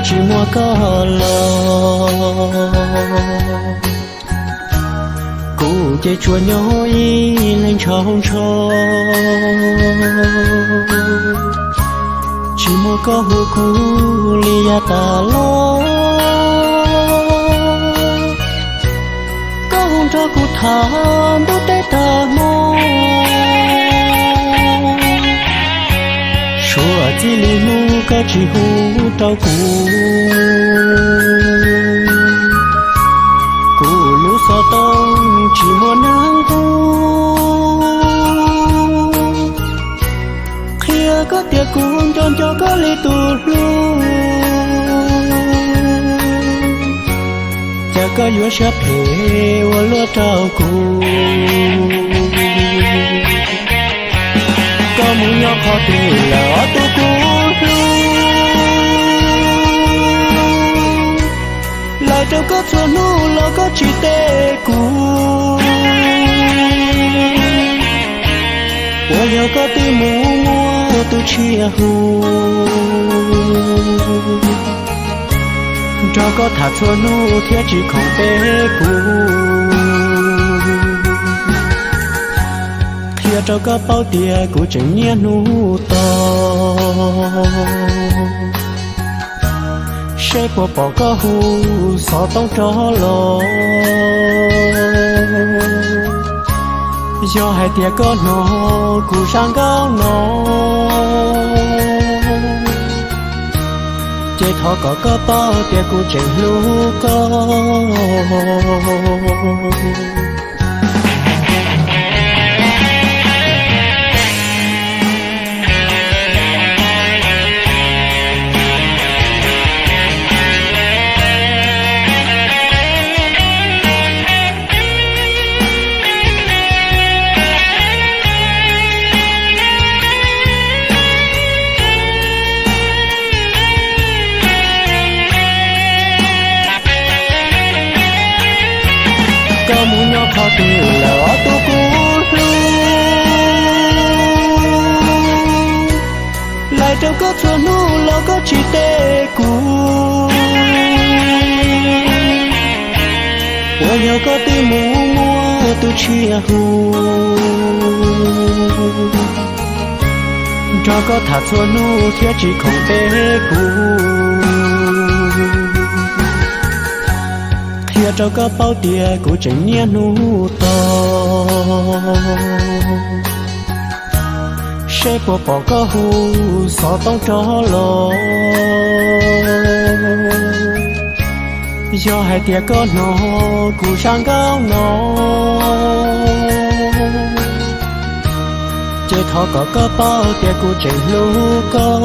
Tsis muaj koj los, kuv ces tsuas nyob ib leeg ntshaus ntsho. Tsis muaj koj hu kuv li yav tas los, koj hu nrog kuv tham ntuj teb tag hmo. Suav txij li hnub koj tsis hu rau kuv, kuv lub xov tooj tsis muaj neeg hu. Qhia koj tias kuv nco nco koj li tus hlub, cas koj yuav siab phem ua luaj rau kuv. Koj mus nyob qhov twg lawm ob tug kuv hlub? Laij rau koj txhua hnub los koj tsis teb kuv. Puas yog koj twb mus muaj tus tshiab hu, nrog koj tham txhua hnub thiab tsis khoom teb kuv? Qhia rau koj paub tias kuv tseem niaj hnub tos, seb puas pom koj hu xov tooj rov los. Yog hais tias koj hnov kuv zaj nkauj no, ces thov kom koj paub tias kuv tseem hlub koj. Koj mus nyob qhov twg lawm ob tug kuv hlub? Laij rau koj txhua hnub los koj tsis teb kuv. Puas yog koj twb mus muaj tus tshiab hu, nrog koj tham txhua hnub thiab tsis khoom teb kuv? Qhia rau koj paub tias kuv tseem niaj hnub tos, seb puas pom koj hu xov tooj rov los. Yog hais tias koj hnov kuv zaj nkauj no, ces thov kom koj paub tias kuv tseem hlub koj.